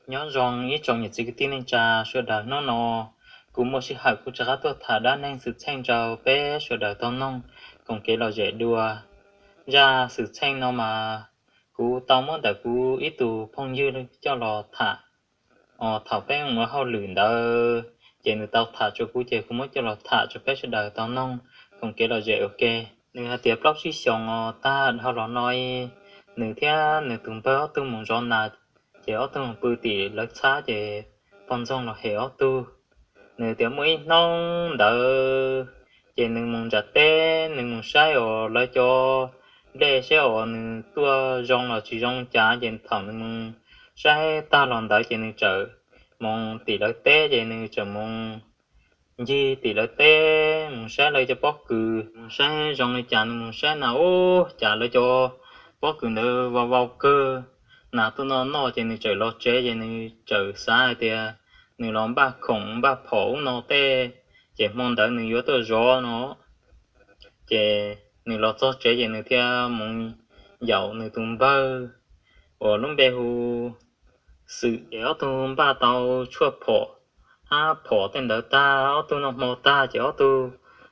Nyob zoo ib tsoom niam txiv kwv tij neej tsa sawv daws, hnub no kuv muaj sij hawm kuv rov qab tuaj tham dab neeg xwm txheej rau peb sawv daws tau noog koom kev lom zem dua. Zaj xwm txheej no mas kuv tau muab ntawm kuv ib tug phooj ywg coj los tham. Thaum peb mus ua hauj lwm ntawd ces nws tau tham rau kuv ces kuv muab coj los tham rau peb sawv daws tau noog koom kev lom zem ua ke. Nws hais tias plaub tsib xyoos tag dhau los no, nws thiab nws tus npawg ob tug mus zov nas, ces ob tug mus pw tim lawv txhab ces poj ntxoog los hem ob tug. Nws tias muaj ib hnub ntawd ces nws mus nram teb, nws mus saib os lawv cov nplej saib os nws tuaj zoo los tsis zoo cas, ces thaum nws mus saib tag los ntawd ces nws txawm mus tim lawv teb, ces nws txawm mus ncig tim lawv teb, mus saib lawv cov pob kws, mus saib zoo li cas nws mus saib na, ub, cas lawv cov pob kws ntawd vau vau kawg, nas tuaj noj noj, ces nws txawm los tsev, ces nws txawm xav hais tias nws los npaj khoom npaj phom ub no tej, ces hmo ntawd nws yuav tuaj zov no. Ces nws los txog tsev ces nws thiaj mus yaum nws tus npawg uas lub npe hu Xwm, ces ob tug npaj tau tshuaj phom hab phom tej ntawd tag, ob tug noj hmo tag ces ob tug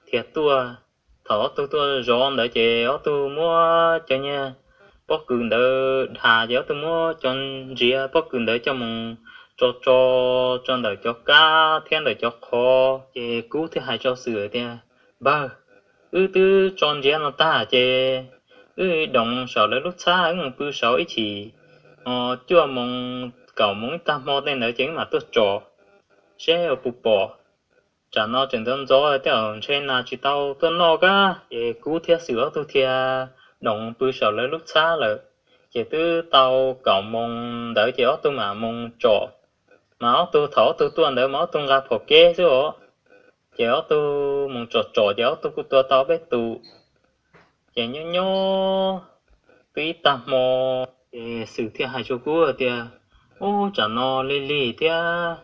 thiaj tuaj. Thaum ob tug tuaj zov ntawd ces ob tug muab cov niag pob kws ntawd dhas, ces ob tug muab cov ntsiav pob kws ntawd coj mus tso tso tso ntawm cov kab thiab ntawm cov qhov. Ces Kub thiaj hais rau Xwm tias, Npawg, wb twb tso ntsiav no tag ces wb doos saum lawv lub txhab, wb mus pw saud ib chim, cuaj moos kaum moos ib tag hmo tej ntawd ces wb mam tuaj tsom seb puas pom. Tsam no tseem ntxov ntxov tej zaum ntshe nas tsis tau tuaj noj kab. Ces Kub thiab Xwm ob tug thiaj doos pw saum lawv lub txhab lawm. Ces twb tau kaum moos ntawd ces ob tug mam mus tsom. Mas ob tug, thaum ob tug tuaj ntawd mas ob tug nqa phom keb xwb os. Ces ob tug mus tsom tsom ces ob tug kuj tua tau peb tus. Ces nyob nyob twb ib tag hmo, ces Xwm thiaj hais rau Kub tias, Ub, tsam no lig lig thiab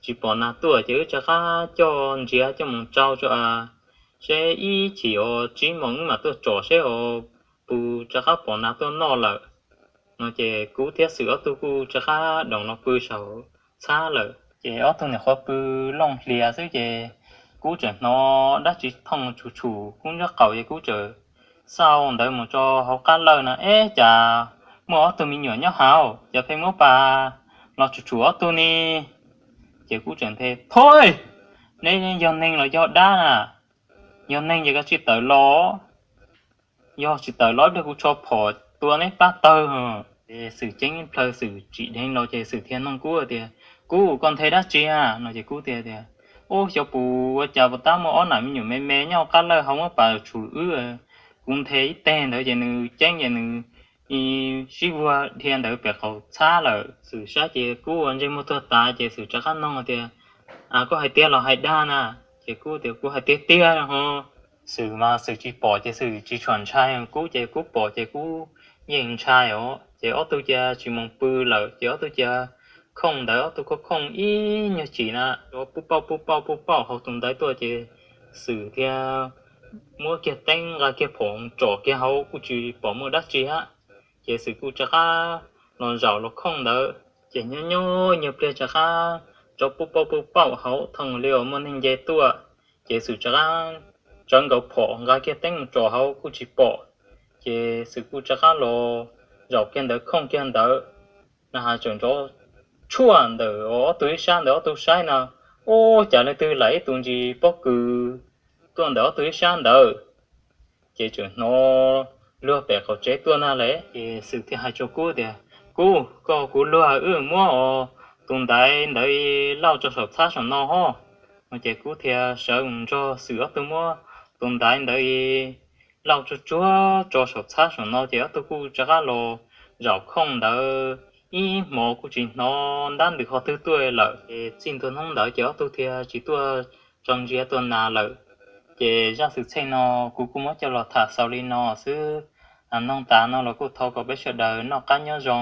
tsis pom nas tuaj, ces wb rov qab coj ntsiav coj mus tsau tso, seb ib chim uas tsib moos wb mam tuaj tsom seb puas rov qab pom nas tuaj noj lawm. No ces Kub thiab Xwm ob tug kuj rov qab doos los pw saum txhab lawm. Ces ob tug nyuam qhuav pw looj hlias xwb ces Kub tseem hnov dab tsi thooj tshum tshum Kub nraub qaum, ces Kub tseem xauj ntawd mus rau hauv qab lawj na, eb, cas muaj ob tug me nyuam nyob hauv, cas pheej muab pas los tshum tshum ob tug ne. Ces Kub tseem nthe, Thov, neb yog neeg los yog dab na? Yog neeg ces koj tsis tawm los, yog tsis tawm los ib pliag kuv tsho phom tua neb pab tawg. Ces Xwm ceeb plhaw, Xwm tsim dheev los ces Xwm thiaj nug Kub tias, Kub, koj nthe dab tsi a? No ces Kub tias, Ub, xyov puas ua cas puas tab muaj ob nam me nyuam me me nyob qab lawj ho muab pas tshum wb. Kuv nthe ib teg ntawd ces nws ceeb ces nws sib vuag dhia ntawd pem qaum txhab lawm. Xwm saib ces Kub ua ntsej muag tuag tas ces Xwm rov qab nug tias, Koj hais tiag los hais dag na? Ces Kub tias, Kuv hais tiag tiag ho. Xwm mas Xwm tsis pom ces Xwm tsis tshua ntshai, Kub ces Kub pom ces Kub yeej ntshai os. Ces ob tug cia tsis mus pw lawm, ces ob tug cia khooj ntawd, ob tug khooj khooj ib nyuag chim na, puj pauj puj pauj puj pauj hauv tus ntawd tuaj ces Xwm thiaj muab kiag teeb nqa kiag phom tsom kiag hauv kuj tsis pom muaj dab tsi hab. Ces Xwm kuj rov qab los zaum los khooj ntawd, ces nyob nyob nyuag pliag rov qab tso puj pauj puj pauj hauv thooj li uas muaj neeg nce tuaj. Ces Xwm rov qab tsawv nkaus phom nqa kiag teeb mus tsom hauv kuj tsis pom. Ces Xwm kuj rov qab los zaum kiag ntawd khooj kiag ntawd, na has tseem nrov tshuaj ntawm ob tug ib sab ntawd, ob tug saib na, ub, cas leej twg lam ib tus ntsis pob kws tuaj ntawm ob tug ib sab ntawd. Ces tseem hnov luag pem qaum tsev tuaj na lawm. Ces Xwm thiaj hais rau Kub tias, Kub, koj kuv luag, wb muab tus ntaiv ntawd lauj tso saum txhab saum no hos. No ces Kub thiaj sawv mus nrog Xwm ob tug muab tus ntaiv ntawd lauj tsuag tsuag tso saum txhab saum no, ces ob tug kuj rov qab los zaum khooj ntawd ib hmos kuj tsis hnov ntab ntws qhov twg tuaj lawm. Ces txij ntua hnub ntawd ces ob tug thiaj tsis tuaj tso ntsiav tua nas lawm. Ces zaj xwm txheej no kuv kuj muab coj los tham xaus li no xwb. Noog tas no los kuj thov kom peb sawv daws noj qab nyob zoo.